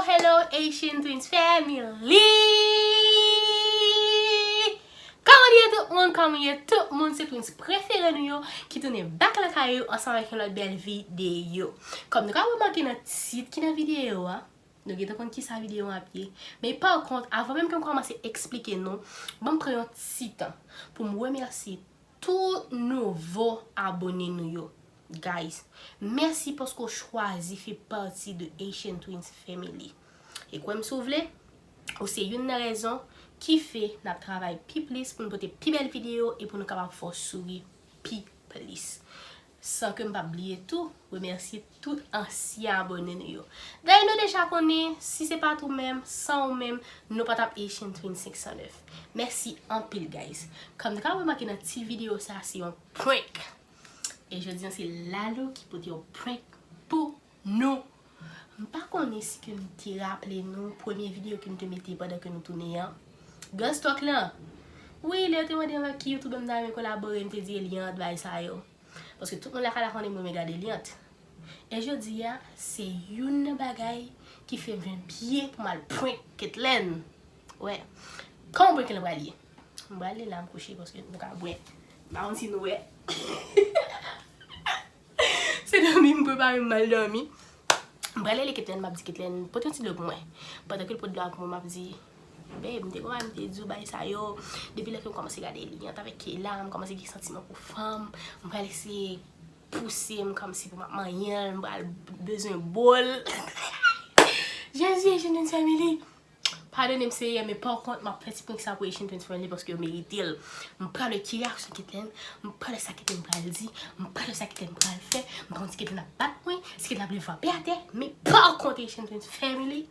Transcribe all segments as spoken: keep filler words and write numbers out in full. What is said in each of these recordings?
Hello Haitian Twins Family! Kòman nou ye tout moun? Kòman nou ye tout moun? Se Twins prefere nou yo ki tounen back lakay yo ansanm avèk yon lòt bèl videyo. Kòm nou ka remake nan tit ki nan videyo a, nou gentan konn kisa videyo an ap ye. Men pa kont, avan menm ke m kòmanse eksplike nou, ban m pran yon ti tan pou m remèsye tout nouvo abone nou yo. Guys, mèsi paske w chwazi fè pati de Haitian Twins Family. E kwè m si w vle, ou se youn nan rezon ki fè n ap travay pi plis pou n pote pi bèl videyo e pou nou kapab fè w souri pi plis. San ke m p ap bliye tou, remèsye tout ansyen abone nou yo. Dayè nou deja konnen, si se pa t ou menm, san ou menm, nou pa t ap Haitian Twins senk san nèf. Mèsi anpil, guys. Kòm nou ka remake nan tit videyo sa, se yon prank. E jodi a, se Lalo ki pote yon prank pou nou. M pa konnen si ke nou te raple nou premye videyo ke nou te mete pandan ke nou tounen an. Girls Talk lan. Wi, lè yo te mande m avèk ki youtubè m ta renmen kolabore, m te di Eliante, bagay sa yo. Paske tout moun lakay la konnen m renmen gade Eliante. E jodi a, se youn nan bagay ki fè m jwenn pye pou m al prank Ketlen. Wè. Kòman prank lan pral ye? M pral li la, m kouche paske nou ka bwè. M pa konn si nou wè. Se dòmi m prepare, m mal dòmi. M pral rele Ketlen, m ap di Ketlen, pote yon ti dlo pou mwen. Pandan ke l pot dlo a pou mwen, m ap di, babe, m te konn, m te di w bagay sa yo. Depi lè ke m kòmanse gade Eliante avèk Keyla, m kòmanse gen santiman pou fanm. M pral eseye pouse m kòmsi pou m ap manyen l, m pral bezwen bo l. Jezi, Haitian Twins Family. Padone m, Seyè, men pa kont, m ap fè ti prank sa pou Haitian Twins Family paske yo merite l. M pral wè ki reyaksyon Ketlen, m pral wè sa Ketlen pral di, m pral wè sa Ketlen pral fè, m pa konn si Ketlen ap bat mwen, si Ketlen ap leve frape atè, men pa kont Haitian Twins Family,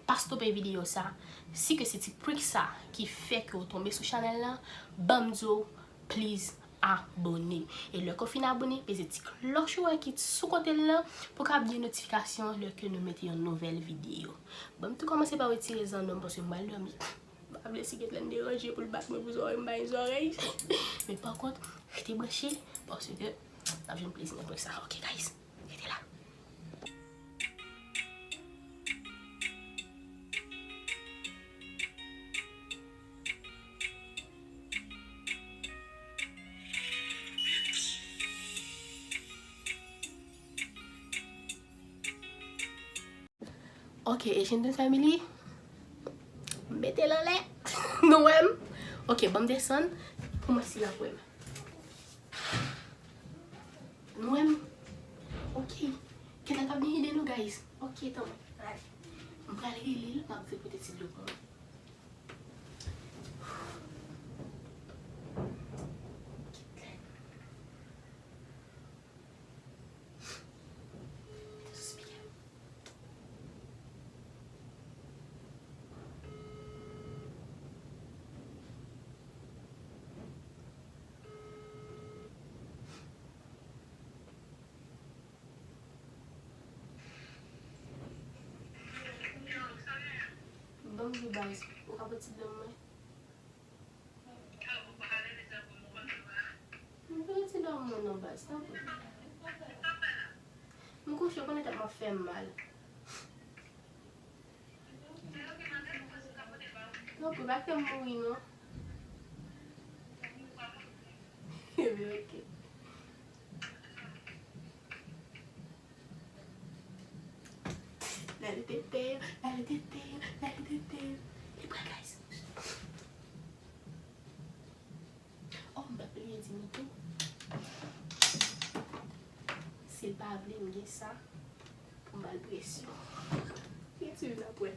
pa stope videyo sa. Si ke se ti prank sa ki fè ke w tonbe sou chanèl la, ban m di w, please, abone. E lè ke w fin abone, peze ti klòch ou wè ki sou kote l lan pou w ka ap gen notifikasyon lè ke nou mete yon nouvèl videyo. Ban m tou kòmanse pa retire zanno m paske m pral dòmi. M pa vle si Ketlen deranje pou l bat mwen pou zòrèy m bay zòrèy. Men pa kont, rete branche paske n ap jwenn plezi nan prank sa. Ok, guys, rete la. Ok, Haitian Twins Family. Mete l anlè. Nou wè m? Ok, ban m desann pou mwen si l ap wè m. Nou wè m? Ok. Ketlen p ap gen ide non, guys. Ok, tanpri. Alè. M pral rele l, m ap di l pote ti dlo pou mwen. Ketlen. Mete sou speaker. Ban m di baz, ou ka pote ti dlo mwen? M pa rete dòmi mwen non baz, tanpri. M kouche, konnen tèt mwen ap fè m mal. Tanpri, pa kite m mouri non. Ebyen, ok. Lale tete yo, lale tete yo, lale tete yo. Li prè, guys. Oh, m pa bliye di nou tou. Si l pa vle m gen sa pou m ba l presyon. Retire l apre.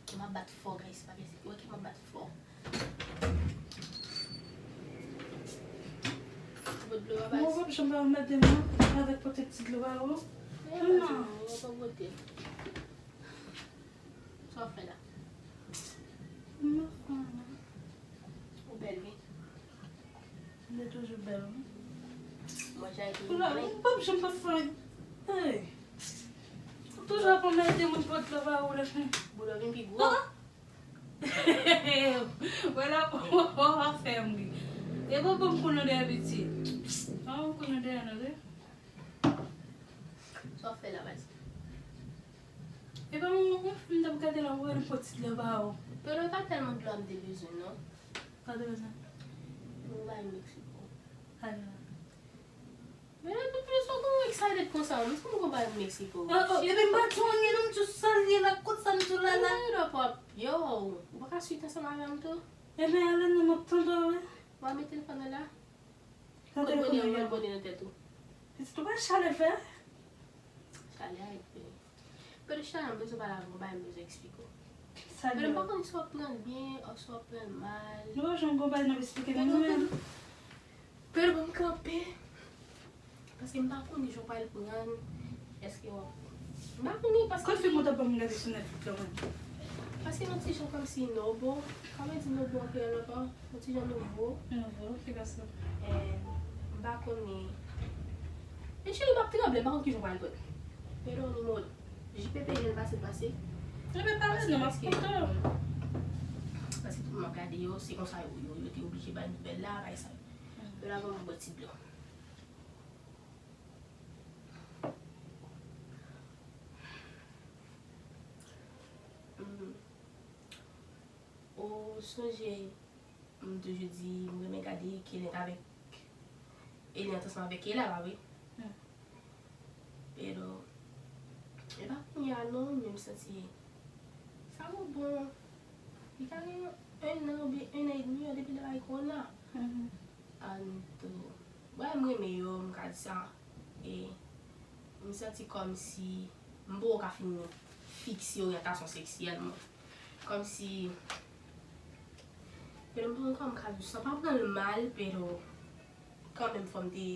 Kè m ap bat fò, guys, pa gen, wè kè m ap bat fò. Ti bòt dlo a, baz. Mwen p ap janm pa anmède m non, avèk pote ti dlo a, o. Non, baz, mwen p ap pote. Sa w ap fè la? M ap fè anyen. Ou bèl, wi. M te toujou bèl, wi. Mwen, jan ete. Ou la, ou p ap janm pa fè anyen. Hey. Ou toujou ap anmède moun pote love a ou la. Boul ou vin pi gwo. Ah! Wè la, w ap fè m ri. E pa ban m konnen dèyè piti. Pa ban m konnen dèyè non, wi. Sa w fè la, baz? E pa yon, yon fim m t ap gade la, m wè l poti dlo ba ou. Pero e pa tèlman dlo a m te bezwen, non. Sa w te bezwen? Pou bay Mexico. Ala. Men la, depi lè sa w konn excited konsa, m konn konpare Mexico. Oh, oh, epi m pa di w anyen non, m di w sa l ye la, kot sa m di w la la. Yo, ou pa ka sweet ansanm avè m tou? Ebyen, ale non, m ap tande w, wi. Mwen mete telefòn nan la. Nan Kot bonè, telefòn mwen nan. Bonè nan tèt ou. Pitit ou pa chalè fè? Chalè a epè. Pero chalè, m bezwen pale avè w, bay m bezwen eksplike w. Sa Pero li m pa konn si w ap pran l byen, oswa w ap pran l mal. Nou pa janm gon bagay n ap eksplike nou menm. Pero pou m kanpe. Paske m pa konn jan w pral pran l. Èske w ap. M pa konnen paske. Kot fim ou t ap ban m gade sou Netflix la menm? Paske yon ti jan kòmsi nobo. Kòman di nobo an kreyòl ankò? Yon ti jan nouvo. Nouvo, ki pase? Eh, m pa konnen. E cheri, m ap tranble, m pa konn kijan w pral pran l. Pero ni modo. J P P jan l pase l pase. Ebyen pale non, m ap koute w. Paske tout moun ap gade yo, se konsa yo, yo, yo te oblije bay nouvèl la, bay sa. Yo la ban m bwè ti dlo. Mm. Ou sonje, m toujou di, m renmen gade Kelen avèk Eliante ansanm avèk Keyla, pa vre? Pero, e pa kounye a non, men m santi sa vo bon. Li ka gen un an oubyen un an edmi an depi lè bay kòna. Anto, wè, m renmen yo, m ka di sa. E m santi kòmsi m poko ka fin fikse oryantasyon seksyèl mwen. Kòmsi, pero m pa konn kòman m ka di sa, pa pran l mal, pero kanmenm fò m te,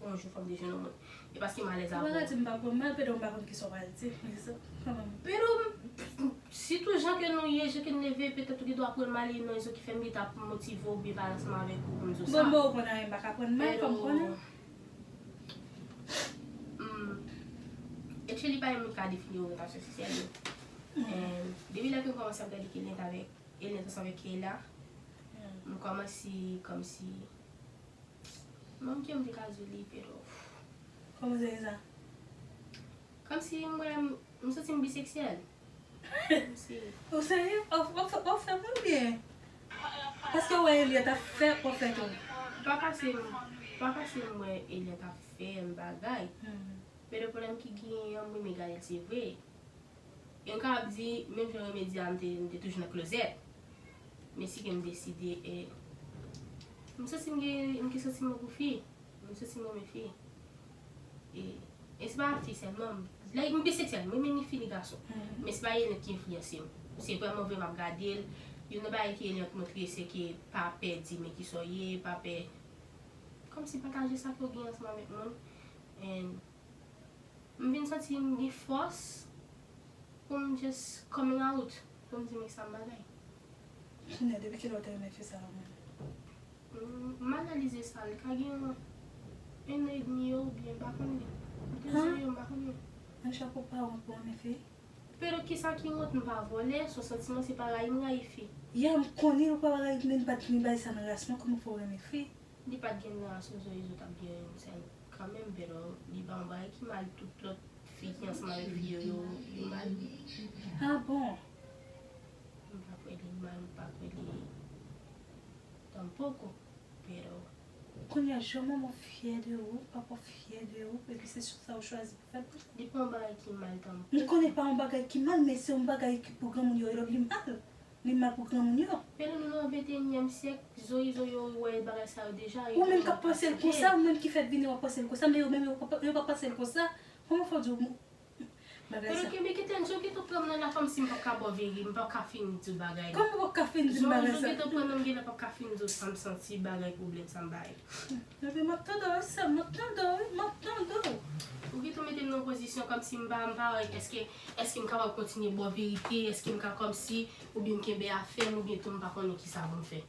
yon jou fò m te jwenn yon moun. E paske m alèz Ou pa avè ka w. Di m pa pran mal, Pedro, m pa konn kisa w pral di. Men se kanmenm. Pero, sitou jan ke nou ye, jan ke n leve, petèt ou gen dwa pran mal, e nan rezon ki fè m gentan ap motive w oubyen pale ansanm avèk ou pou m di w sa. Bon, bon, ou konn anyen, m pa ka pran mal, fò m konnen. Mm. Actually, pa yon moun ka defini oryantasyon seksyèl yo. Em, depi lè ke m kòmanse ap gade Kelen avèk, Eliante ansanm avèk Keyla, m kòmanse kòmsi, menm ke m te ka di w li, pero. Kòman se ye sa? Kòmsi m wè m, m santi m biseksyèl. Kòmsi. Ou serye? Ou, ou, ou fè m oubyen? Paske w wè Eliante ap fè, ou fè tou. Pa pase m, pa pase m wè Eliante ap fè m bagay. Men le pwoblèm ki genyen an, m renmen gade l, se vre. E m kapab di, menm jan Remedi a, m te, m te toujou nan klozèt. Men si ke m deside, e, m santi m gen, m gen santiman pou fi. M santi m renmen fi. E, e se pa fi sèlman. Like, m biseksyèl, m renmen ni fi ni gason. Men se pa Eliante ki enfliyanse m. Se vrèman vre m ap gade l. Youn nan bagay ke Eliante montre, se ke pa pè di men kisa w ye, pa pè. Kòmsi pataje sa ke w gen ansanm avèk moun. And m vin santi m gen fòs pou m just coming out, pou m di men sa m bagay. Kounye a, depi kilè w te renmen fi sa a menm? M, m analize sa, li ka gen yon, un an edmi yo, oubyen m pa konnen. De zan yo, m pa konnen. Men chak ou pa wont pou renmen fi? Pero kisa ki wont, m pa vòlè, se yon santiman, se pa rayi m rayi fi. Ya, m konnen ou pa rayi, men m pa t vin bay sa nan ras mwen, kòman fè w renmen fi? Li pa t gen nan ras mwen, so izo t ap gen yon sèl kanmenm, pero li pa yon bagay ki mal, tout lòt fi ki ansanm avèk fi yo, yo, yo mal. Ah bon? M pa kwè li mal, m pa kwè li tanpoko, pero. Kounye a, jan manman w fyè de ou, papa w fyè de ou, epi se sa w chwazi pou fè pou li. Li pa yon bagay ki mal tanpoko. M konnen pa yon bagay ki mal, men se yon bagay ki pou granmoun yo, yo li mal. Li mal pou granmoun yo. Pero nou nan venteyinyèm syèk, zo izo yo wè bagay sa yo deja. Ou menm k ap panse l konsa, ou menm ki fèt vini w ap panse l konsa, men yo menm yo pa, yo pa panse l konsa. Kòman fè w di w bagay Pero sa? Kenbe kite l, jan w gentan pran m nan la kòmsi m p ap ka ba w veri, m p ap ka fin di w bagay. Kòman w p ap ka fin di m bagay sa? Jan w gentan pran nan m genlè p ap ka fin di w sa m santi, bagay pwoblèm sa m bay. Epi m ap tande w, sè m, m ap tande w, wi, m ap tande w. Ou gentan mete m nan yon pozisyon kòmsi m pa, m pa wè èske, èske m kapab kontinye ba w verite, èske m ka kòmsi, oubyen m kenbe afè m, oubyen tou m pa konnen kisa pou m fè.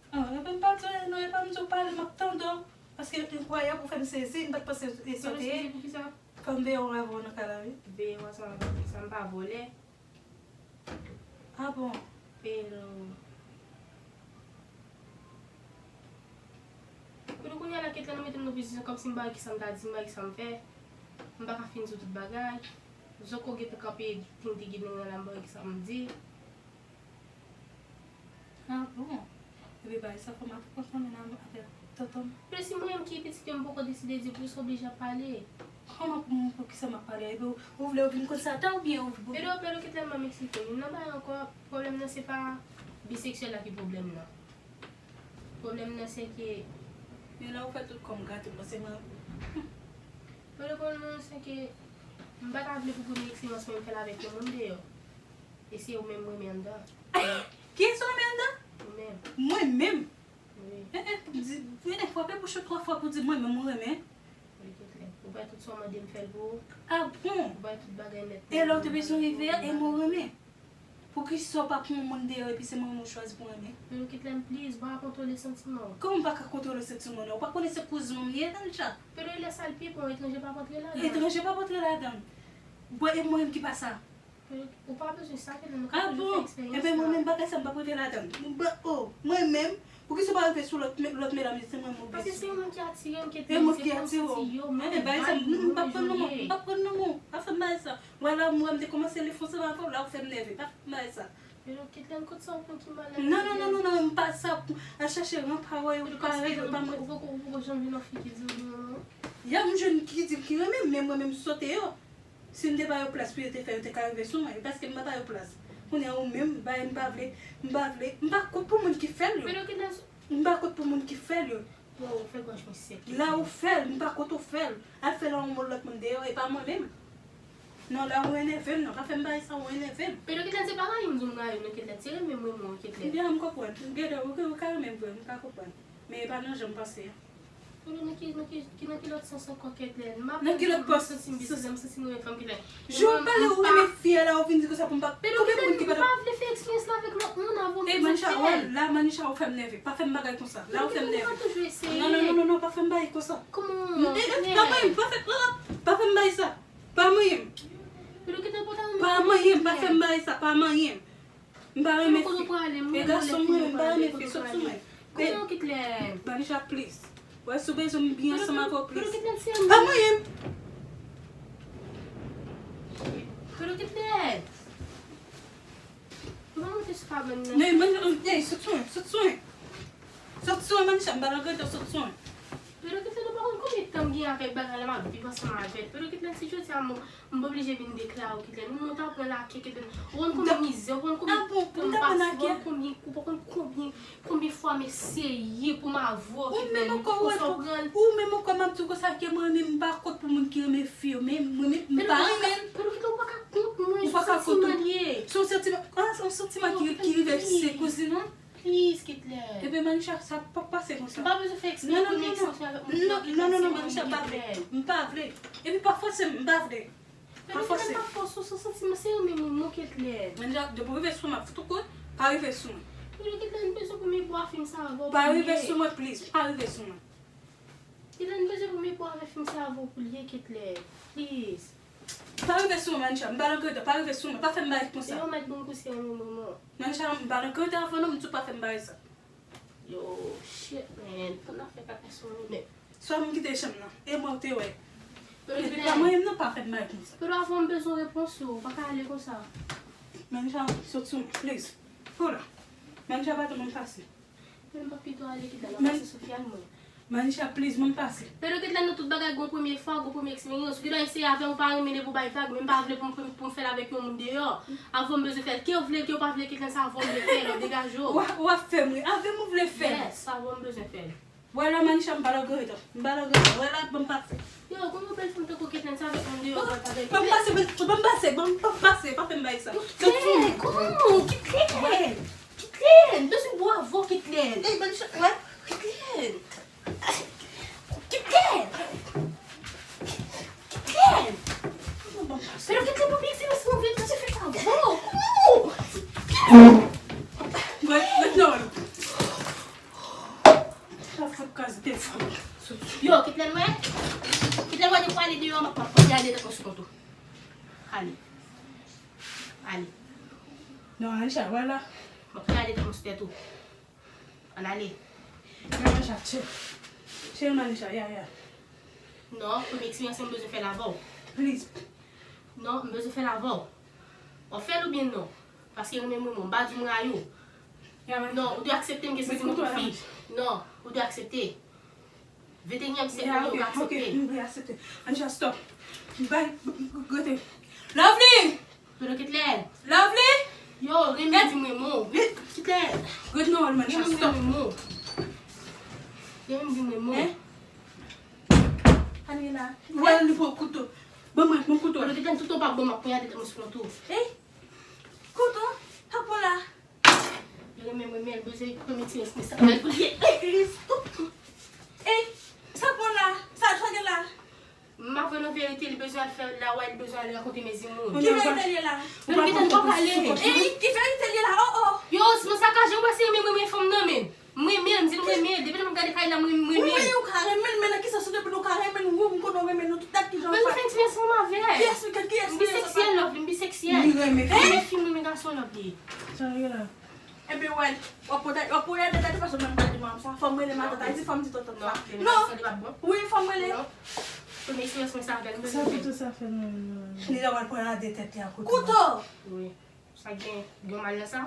Ah, epi m pa di w anyen non, e pa m di w pale, m ap tande w. Paske enkwayab, ou fè m sezi, m pa t panse e sa w te ye. Poukisa? Fò m veye w avè w nan kay la, wi. Veye w ansanm avè m, sa m pa vòlè. Ah bon? Pero, Se kòmsi m pa wè kisa m ta di, m pa wè kisa m fè. M pa ka fin sou tout bagay. Zòt ko gentan kanpe, tindi gidon nan la, m pa wè kisa m di. Ah bon? Epi bagay sa fò m ap konn fanmi nan avèk tonton m. Epi si mwen menm ki pitit yo, m poko deside di, pou sa oblije ap pale. Kòman pou mwen, pou kisa m ap pale? Epi ou, ou vle ou vin konn sa ta oubyen ou... Pero, pero kit la m eksplike w. Nan bagay ankò, pwoblèm nan se pa biseksyèl la ki pwoblèm nan. Pwoblèm nan se ke... Men la ou fè tout kò m gate, paske mwen... Pero pwoblèm nan se ke m pa ta vle pou premye eksperyans mwen m fè l avèk yon moun deyò. E se ou menm m renmen anndan. Kiyès ou renmen anndan? Ou menm. Mwen menm? Wi. Eh, eh, di, eh, eh, frape bouch ou twa fwa pou di mwen menm ou renmen. Wi, Ketlè. Ou bay tout sa w mande m fè l pou ou. Ah bon? Ou bay tout bagay nèt. E lè w te bezwen rive a, e mwen ou renmen. Poukisa w pa pran yon moun deyò epi se mwen menm ou chwazi pou renmen? Men Ketlè, please, ou pa ka kontwole santiman w. Kòman m pa ka kontwole santiman w? Ou pa konnen se kouzin w ye, Nanisha? Pero lè sa l pi bon, etranje p ap antre ladan. Etranje p ap antre ladan. Bon, e mwen menm ki pa sa? Ou pa bezwen sa, Ketlè, nou ka toujou fè eksperyans la. Ah bon? Ebyen, mwen menm bagay sa, m p ap rive ladan. Mwen, oh, mwen menm, poukisa w pa rive sou lòt, lòt medam yo, se mwen m oblije. Paske se yon moun ki atire m, Ketlè, se pou m santi yo, mwen, vibe mwen, m ap pran non, m ap pran non, m ap fè m bagay sa. Wè la, m wè m te kòmanse leve ansanm avè w, la ou fè m nève, pa fè m bagay sa. Pero Ketlè, kote sa w pran ki malè? Non, non, non, non, non, m pa sa, al chache ranpawè yo, pa rele, pa mwen. Ou poko, ou poko janm jwenn yon fi ki di w li renmen w? Ya, m jwenn ki di m ki renmen m, men mwen menm sote yo. Si m te ba yo plas pou yo te fè, yo te ka rive sou mwen. E paske m pa ba yo plas. Kounye a ou menm, bay m pa vle, m pa vle, m pa kont pou moun ki fè l yo. Pero Ketlè, m pa kont pou moun ki fè l yo. Yo, ou fè gòj mwen sèk. La ou fè l, m pa kont ou fè l. Al fè l a yon moun, lòt moun deyò, e pa mwen menm. Non, la ou enève m, non, pa fè m bagay sa, ou enève m. Pero Ketlè, se pa rayi m di w m rayi w, non, Ketlè, se renmen m renmen w, Ketlè. Byen, m konprann. Gede, ou, ou ka renmen m vre, m ka konprann. Men e pa nan jan m panse a. Pero nan ki, nan ki, ki, nan ki lòt sans ankò, Ketlè? Nan ki lòt sans? M santi m bizizan, m santi m renmen fanm, Ketlè. Jan w pale, ou renmen fi a la, ou vin di konsa pou m pa... Pero Ketlè, m pa vle fè eksperyans la avèk lòt moun avan m... E Manisha, wè la, Manisha, ou fè m nève. Pa fè m bagay konsa. La ou fè m nève. Non, non, non, non, non, pa fè m bagay konsa. Kòman? E, e, pa manyen m, pa fè, pa, pa fè m bagay sa. Pa manyen m. Pero Ketlè, pa manyen m, pa fè m bagay sa, pa manyen m. M pa renmen fi. E gason mwen, m pa renmen fi, sot sou mwen. Kote w Ketlè? Manisha, please. Wè, si w bezwen m byen ansanm avè w, please. Pa manyen m. Pero Ketlè. Ou pa monte sou kabann nan. Ey, sot sou mwen, sot sou mwen. Sot sou mwen, Manisha, m pa nan grandè, sot sou mwen. Pero Ketlè, ou pa konn konbyen tan m gen avèk bagay la, m ap viv ansanm avè l. Pero Ketlè, si jodi a m M pa oblije vin deklare w, Ketlè. Ou konn konbyen mizè, ou konn konbyen tan m pase, ou konn konbyen, ou pa konn konbyen, konbyen fwa m eseye pou m avè w, Ketlè. Ou menm ankò, ou menm ankò, m ap di w konsa ke mwen menm m pa kont pou moun ki renmen fi yo, men mwen menm m pa renmen l. Pero Ketlè, ou pa ka kont mwen, se yon santiman li ye. Se yon santiman, ah, se yon santiman ki, ki rive se kouzin ou? Please, Ketlè. Ebyen, Manisha, sa p ap pase konsa. M pa bezwen fè eksprè pou m eksprime avèk moun. Non, non, non, non, Manisha, m pa vle. M pa vle. Epi pa fòse m, m pa vle. Pa fòse. Pa fòse, se santiman, se renmen mwen, Ketlè. Manisha, depi w rive sou mwen, m ap fout ou kout, pa rive sou mwen. Pero Ketlè, m bezwen premye bwa fim sa avè w. Pa rive sou mwen, please. Pa rive sou mwen. Ketlè, m bezwen premye bwa avè fim sa avè w pou l ye, Ketlè. Please. Pa rive sou mwen, Manisha. M pa nan grandè, pa rive sou mwen. Pa fè m bagay konsa. Yo mèt bon kousè an yon moman. Manisha, m pa nan grandè avè w non, m di w pa fè m bagay sa. Yo, shit, man. Fò n ap fè kaka sou mwen, men. Swa m kite chanm nan. E mwen ou te wè. Epi pa manyen m non, pa fè m bagay konsa. Pero avan m bezwen repons ou, ou pa ka ale konsa. Manisha, sot sou mwen, please. Hola. Manisha, pa tann mwen pase. Pero m p ap pito ale, Ketlè, m ap pase sou fyèl mwen. Manisha, please, mwen pase. Pero Ketlè, nan tout bagay, gon premye fwa, gon premye eksperyans. Ou gentan eseye avè m, ou pa renmen l epi w bay vag, men m pa vle pou m, pou m, pou m fè l avèk yon moun deyò. Avan m bezwen fè l. Ke w vle l, ke w pa vle l, Ketlè, se avan m vle fè l, degaje w. W ap, w ap fè m ri. Avè m ou vle fè l. Yes, se avan m bezwen fè l. Wè la, Manisha, m pa nan grandè. M pa nan grandè. Wè la, ban m pase. Yo, gon yon bèl fanm tankou Ketlè, se avèk moun deyò w pral travay. Ban m pase, ban, ban m pase, ban m pase, pa fè m bagay sa. Ketlè, kòman? Ketlè! Ketlè, m bezwen bwa avè w, Ketlè. Ey, Manisha, wè. Ketlè. Ketlè! Ketlè! Pero Ketlè, pa bliye se mwen ki fè sa avè w. Mwen, mwen, non. Sa fout kaz de fanm. Yo, Ketlè, wè. Ketlè, wè, depi w ale deyò, m ap, m ap kote ale nan konsou kontou. Ale. Ale. Non, Anisha, wè la. M ap ale nan konsou tèt ou. Ann ale. Men Manisha, chill. Chill, Manisha, ya, ya. Non, premye eksperyans mwen bezwen fè l avè w. Please. Non, m bezwen fè l avè w. W ap fè l oubyen non? Paske ou renmen mwen, m pa di w m rayi w. Non, ou dwe aksepte m gen santiman pou fi. Non, ou dwe aksepte. Ventenyèm syèk la, ou ka aksepte. Ok, m vle aksepte. Anja, stop. Bay, gote. Lovely! Dodo Ketlen. Lovely! Yo, renmen di mwen mo. Ketlen. Good no, man, stop. Renmen di mwen mo. Renmen di mwen mo. Hein? Anila. Wè, li pran kouto. Ban mwen, mwen kouto. Dodo Ketlen, tout ou pa ban m ap poyade tèt mwen sou kontou. Ey! Kouto? Pa pran la. Yo renmen mwen, men l bezwen premye ti respè sa. Ey, stop! Ey, sa pran la? Sa, sa gen la? M ap wè nan verite, li bezwen al fè la, wè, li bezwen al rankontre mezi moun. Ki verite l ye la? Dodo Ketlen, pa pale. Ey, ki verite l ye la? Oh, oh. Yo, si mwen sakaje, ou wè se renmen mwen, renmen fanm nan, men. Mwen renmen l, m di l mwen renmen l. Depi lè m gade kay la, mwen renmen l. Wi, ou ka renmen l, men nan ki sans depi nou ka renmen l, ou, m konnen w renmen nou tout dat ki jan. Men nou fè eksperyans ansanm avè l. Kiyès li, kiyès li? M biseksyèl, Lovely, m biseksyèl. Li renmen fi. Renmen fi, m renmen gason, Lovely. Sa gen la? Ebyen, wè, w ap pote, w ap pote de tèt, paske mwen m pa di manm sa. Fò m rele matant Ayiti, fò m di tonton sa. Non, wi, fò m rele. Premye eksperyans mwen sa avè l, m bezwen fè. Sa pou tout sa fè nan men nou. Li la w al pote de tèt li a kote. Kouto! Wi. Sa gen, gen mal nan sa?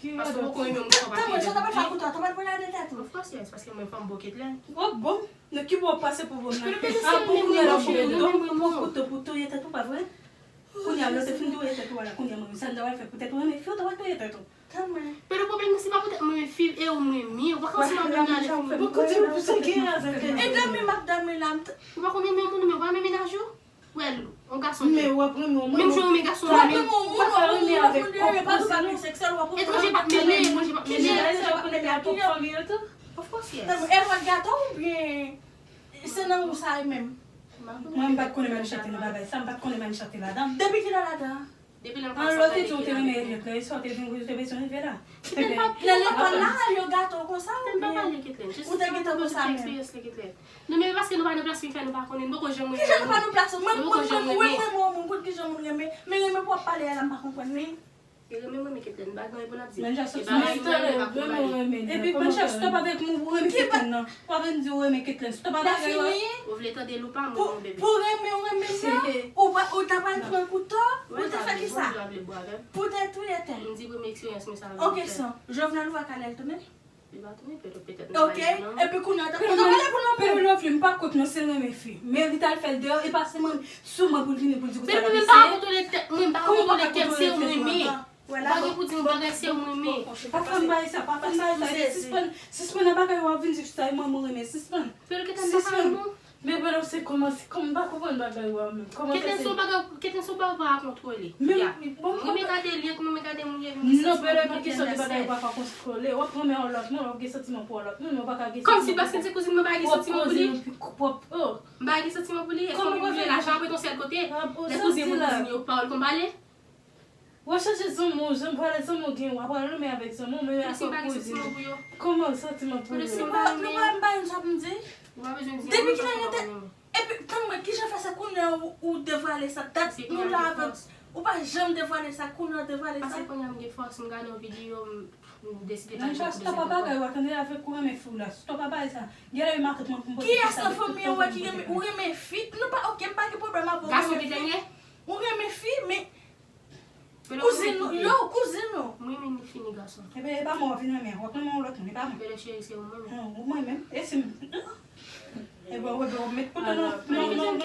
Paske ou poko renmen m, ou poko pa. Tanpri, sa ta pral fè kouto a, ta pral pran lade tèt ou. Of course, yes, paske mwen fanm bokit la. Oh, bon. Nan ki bò w pase pou bon nan? Ah, pou kounye a la, pou kouto, pou touye tèt ou, pa vre? Kounye a, lè w te fin touye tèt ou a la, kounye a, mwen, sa m ta pral fè pou tèt ou, renmen fi, ou ta pral touye tèt ou. Tanpri. Men le pwoblèm, se pa poutèt mwen renmen fi, e ou mwen renmen, ou pa ka di mwen renmen fi. Bon, kote pou sa gen avèk li? E dòmi m ap dòmi la, m t- Ou pa konn renmen moun, men ou pa renmen mennaj ou? Wè l, yon gason li ye. Men w ap renmen yon moun. Menm jan w renmen gason w renmen. W ap renmen yon moun, w ap renmen avèk pwòp kouzen ou. Etranje pa t mele, etranje pa t mele. Ki jan sa yo konn renmen ak pwòp fanmi yo tou? Of course, yes. Edward gate w oubyen se nan ou sa ye menm? Mwen, m pa t konnen Mani chante nan bagay sa, m pa t konnen Mani chante ladan. Depi kilè ladan? Depi lè m pa t sa, ou te di w te renmen Eliot la, e sa w te di w te bezwen rive la? Nan lekòl la, yo gate w konsa oubyen ou te gentan konsa menm? Non, men paske nou pa nan plas li fè nou pa konnen, nou poko janm renmen. Kijan nou pa nan plas ou? Mwen, mwen, mwen, mwen, mwen, mwen, mwen, konn kijan moun renmen. Men renmen pou w ap pale a la, m pa konprann li. E renmen mwen, men Ketlen, bagay pou n ap di. Men Jacques, e bagay mwen, mwen, mwen, mwen. Epi, men Jacques, stop avèk mwen, ou renmen Ketlen nan. Ou pa vin di ou renmen Ketlen, stop avèk bagay yo. Ou vle tande l ou pa, mwen, mwen, bebe. Pou renmen, ou renmen nan, ou pa, ou ta pral pran kouto, ou te fè kisa? Pou te touye tèt. M di premye eksperyans mwen sa. Ok, san. Jovenel ou a ka lè l tounen? Li pa tounen, petèt, petèt nou pa gen nan. Ok, epi kounye a, ta, ou ta pale pou nou. Pero Lovely, m pa kont non, se renmen fi. Men li t al fè l deyò, e pa se mwen, sou mwen pou l vini pou l di konsa l ap eseye. Mwen pa kontwole tèt mwen, m pa kontwole tèt, se ou m renmen. Ou pa gen pou di m bagay, se ou m renmen. Pa fè m bagay sa, pa fè m bagay sa. Sispann, sispann nan bagay w ap vin di sa, e mwen m renmen, sispann. Pero Ketlen, m pa renmen. Men, Pele, se kòman, se kòman, m pa konprann bagay ou a menm. Kòman fè se Ketlen se yon bagay, Ketlen se yon bagay ou pa ka kontwole. Men, bon, mwen renmen gade Eliot, mwen renmen gade moun yo vin gen santiman pou Ketlen nan sèl. Kisa ki bagay ou pa ka kontwole? W ap renmen yon lòt moun, w ap gen santiman pou yon lòt moun, men w pa ka gen santiman pou pwòp kouzin ou. Kòmsi paske m se kouzin mwen pa gen santiman pou li? Kòm si w pa gen santiman pou li, e fanmi m li ye, lajan ap ret yon sèl kote. Men kouzin mwen, kouzin yo, pawòl konn pale. W ap chache zanmi w, jan w pale zanmi w gen, w ap pale menm avèk zanmi w, menm avèk kouzin ou. Kòman santiman pou yo? Nou pa, nou pa, m pa yon sa pou m di. Depi kilè yo te, epi, tann mwen, kijan fè se kounye a ou, ou devwale sa? Dat nou la avèk, ou pa janm devwale sa, kounye a w devwale sa? Paske kounye a m gen fòs, m gade yon videyo, m, m deside pa jwe kote sa ankò. Stop a bagay, w a tande avèk ou renmen fi w la. Stop a bagay sa. Gen lè e matant mwen pou m poze kèsyon avèk tout tèt mwen. Kiyès nan fanmi an wè ki renmen, ou renmen fi? Nou pa, ok, m pa gen pwoblèm avè w, ou renmen fi. Ou renmen fi, men Kouzin nou, yo, kouzin nou. Mwen renmen ni fi ni gason. Ebyen, e pa mwen w ap vin renmen, w ap renmen yon lòt moun, e pa mwen. Bebe cheri, se ou mwen renmen. Non, ou mwen menm. E si m, ebyen, w ap met kouto nan, nan, nan, nan, nan.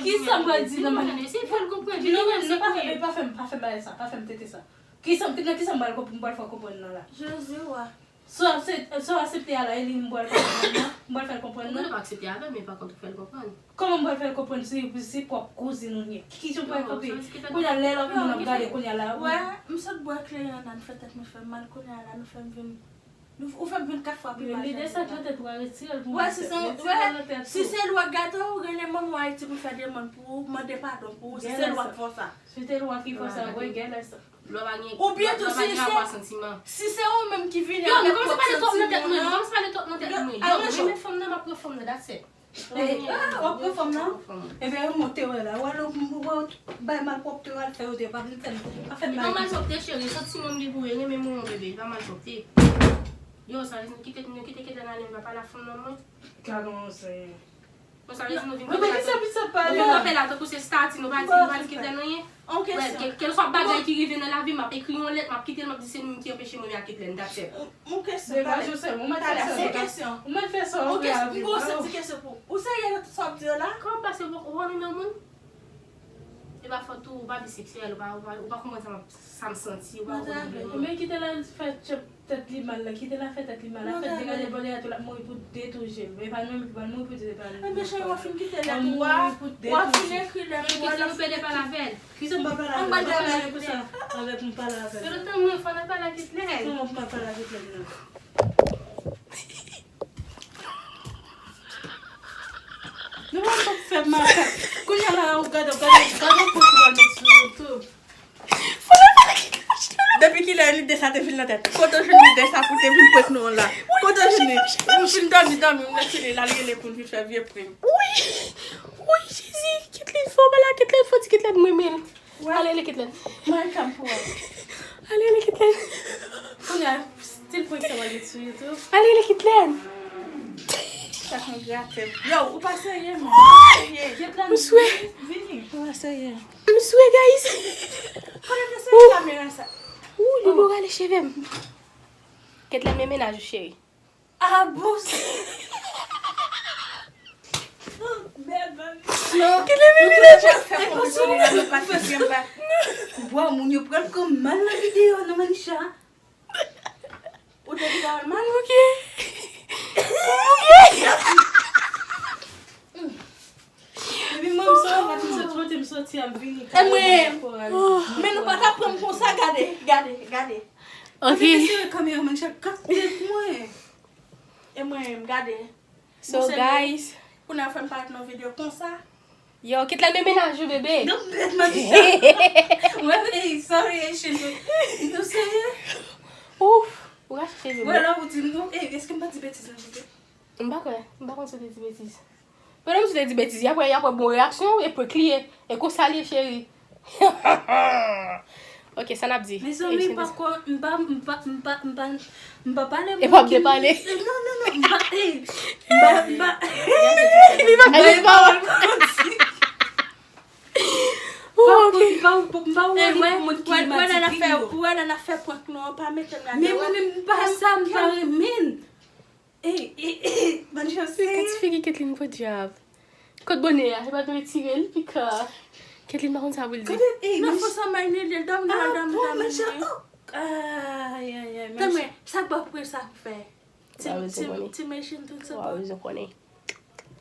Kisa m pral di nan bagay? Eseye fè l konprann. Vin renmen, pa fè, pa fè, pa fè bagay sa, pa fè m tete sa. Kisa m, nan kisa m pral konp-, m pral fè w konprann nan la? Jezi wa. Si w aksep-, si w aksepte a la, e li m pral fè l konprann nan? M pral fè l konprann nan? Ou genlè pa aksepte avè l, men pa kont ou fè l konprann. Kòman m pral fè l konprann si, si pwòp kouzin ou li ye? Ki jan m pral kanpe? Kounye a, lè lòt moun ap gade, kounye a la, wi. Wè, m sot bwè kleren an, nou fè tèt mwen fè m mal, kounye a la, nou fè m vin, nou, ou fè m vin kat fwa pi mal. Lide sa k nan tèt ou a, retire l pou mwen. Wè, si se, wè, si se lwa gate w, rele manman w Ayiti pou fè demann pou ou, mande padon pou ou, si se lwa k fè w sa. Si se lwa ki fè w sa, wè, genlè sa. Lè w pa gen, lè w pa gen apwa santiman. Si se ou menm ki vini avèk pwòp santiman an. Yo, nou kòmanse pale twòp nan tèt mwen, nou kòmanse pale twòp nan tèt mwen. Yo, mwen renmen fanm nan, m ap pran fanm nan, that's it. Ey, ah, w ap pran fanm nan? Ebyen, ou monte wè la. Ou al, ou, ou, ou bay malpwòpte, ou al fè yo de, pa vin fè m, pa fè m bagay konsa. E pa malpwòpte, cheri, santiman m gen pou ou, renmen moun, bebe, e pa malpwòpte. Yo, sa vle di nou kite, nou kite Ketlen ale, nou pa pale ak fanm nan mwen? Gade yon se. Bon, sa vle di nou vin kanpe la, nou vin kanpe la tankou se stati, nou pa di, nou pa di Ketlen anyen. Wè, kèl, kèlswa bagay ki rive nan lavi m, m ap ekri yon lèt, m ap kite l, m ap di se nou ki anpeche mwen ak Ketlen, that's it. Yon kesyon, talè, yon kesyon. Yon kesyon, m gon sèt ti kesyon pou ou. Ou serye nan tout sa w ap di yo la? Kòman pase ou poko renmen yon moun? E pa fòt ou, ou pa biseksiyèl, ou pa, ou pa, ou pa konprann sa m ap, sa m santi, ou pa konprann. Men kite l al fè tchèp tèt li mal la, kite l al fè tèt li mal la, fè degaje bòlè a tou, l ap mouri pou de tou je l. E pa nou menm ki pral mouri pou de, se pa nou. Ebyen cheri, w ap fin kite lèt ou a, w ap fin ekri lèt ou a, l ap fin ekri. Kite nou pede pale avè l. Kite m pa pale avè l, m pa pale avè l konsa, avèk m pale avè l. Yo, tan mwen fò n ap pale ak Ketlen. Kòman pou m ap pale ak Ketlen nan? Nou pa fè makak. Kounye a la, ou gade, gade, gade yon prank ou pral met sou YouTube. Depi kilè lide sa te vin nan tèt? Kote w jwenn lide sa pou te vin prank nou an la? Kote w jwenn li? M fin dòmi, dòmi, m lèse li, l al rele pou l vin fè vye prank. Wi! Wi, Jezi! Ketlen fò, bala Ketlen fò, di Ketlen mwen menm. Ale, ale, Ketlen. Mwen, tanpri. Ale, ale, Ketlen. Kounye a, still prank sa w al met sou YouTube. Ale, ale, Ketlen. Sa konn grate m. Yo, ou pa serye, man. Ou pa serye. Ketlen, vini, vini. Ou pa serye. M swe, guys. Kote te seri kamera sa? Ou, li bo rale cheve m. Ketlen, men mennaj ou, cheri. Ah bon? Mèd, mami. Non, Ketlen, men mennaj ou. E pa sou mwen, nou pa fè byen ba. Bwa moun yo pral pran mal nan videyo, non, Manisha. Ou te di pa mal? Bouke. Bouke. Epi mwen, m sot, m sot, m soti, m vini. E mwen, men nou pa ka pran m konsa, gade, gade, gade. Ok. Gade, se kameraman, chak kat tèt mwen. E mwen, m gade. So, guys. Kounye a fè m parèt nan videyo konsa. Yo, Ketlen, men mennaj ou, bebe. Non, mèt, Manisha. Mwen, ey, sorry, ey, cheri. Nou serye? Ouf, ou rache cheve mwen. Wè, la, ou di m, non, ey, èske m pa di betiz nan videyo? M pa kwè, m pa konn si w te di betiz. Pandan m sou te di betiz, y ap wè, y ap wè bon reyaksyon w, e prank li ye. E konsa l ye, cheri. Ok, sa n ap di? Mezanmi, m pa kwè, m pa, m pa, m pa, m pa, m pa pale. E p ap depale. Non, non, non, m pa, ey, m pa, m pa. Li pa pale pawòl. M pa, m pa, m pa wè moun ki mati. Ou wè lè n ap fè, ou wè lè n ap fè prank nou an, pa mete m ladan. Men mwen menm, m pa sa, m pa renmen. Ey, ey, ey, Manisha, se. Gad ti figi Ketlen, podyab. Kot bone a, se pa t retire l, pika. Ketlen pa konn sa pou l di. Gade, ey, nan fon sa may li, li dòmi, dòmi, dòmi, dòmi. Ay, ay, ay, Manisha. Tann mwen, sa k ba pou sa pou fè? Ti, ti, ti mechin tout sa. Wa bezwen konnen.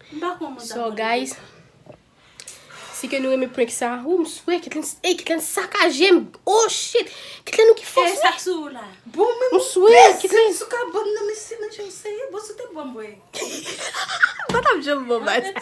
M pa konn mwen ta. So, guys, si ke nou renmen prank sa, ou m swe, Ketlen, ey, Ketlen sakaje m. Oh shit. Ketlen, ou ki fòs. E sa k sou ou la? Bon, men m swe, Ketlen sou kabòn nan, mesye, men jan seye, bon, sou te bon, bwe. M pa t ap janm bon, bat. M pa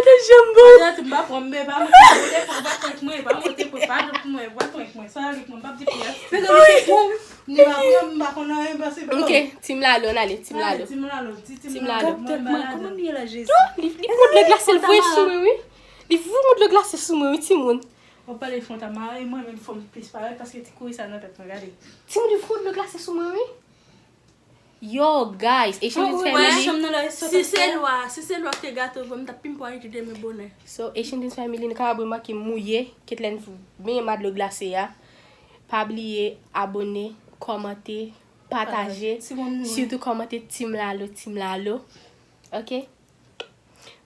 t ap janm bon. M pa pran, men pa monte, pa prank mwen, pa monte, pa prank mwen, pa prank mwen, sa avèk mwen, m p ap di pyès. Mezanmi, se bon. Li pa pran, m pa konn anyen pase. Ok, Team Lalo, n ale, Team Lalo. Team Lalo, di Team Lalo. Gad tèt mwen, kòman m ye la, Jezi? Li, li fout dlo glase l voye sou mwen, wi. Li fout dlo glase sou mwen, wi, timoun. W ap pale fon ta mare, mwen menm fò m plis parèt paske ti kouri sa nan tèt mwen, gade. Timoun, li fout dlo glase sou mwen, wi. Yo, guys, Asian Dance Family. Si se lwa, si se lwa ki te gate w, m t ap pimp ou Ayiti demen bonè. So, Asian Dance Family, nou kapab remake m mouye, Ketlen benyen ma dlo glase a. Pa bliye abone, kòmante, pataje, sitou kòmante Team Lalo, Team Lalo. Ok?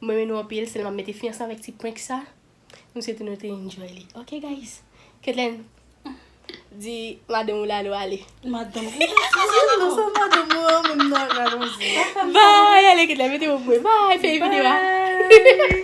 M renmen nou anpil, sèlman m mete fen ansanm avèk ti prank sa. M swete nou te enjoy li. Ok, guys? Ketlen, di madanm ou Lalo ale. Madanm ou? Non, se madanm ou an, menm nan, Lalo. Bye, ale, Ketlen, mete yon bwe. Bye, fè videyo a. Bye.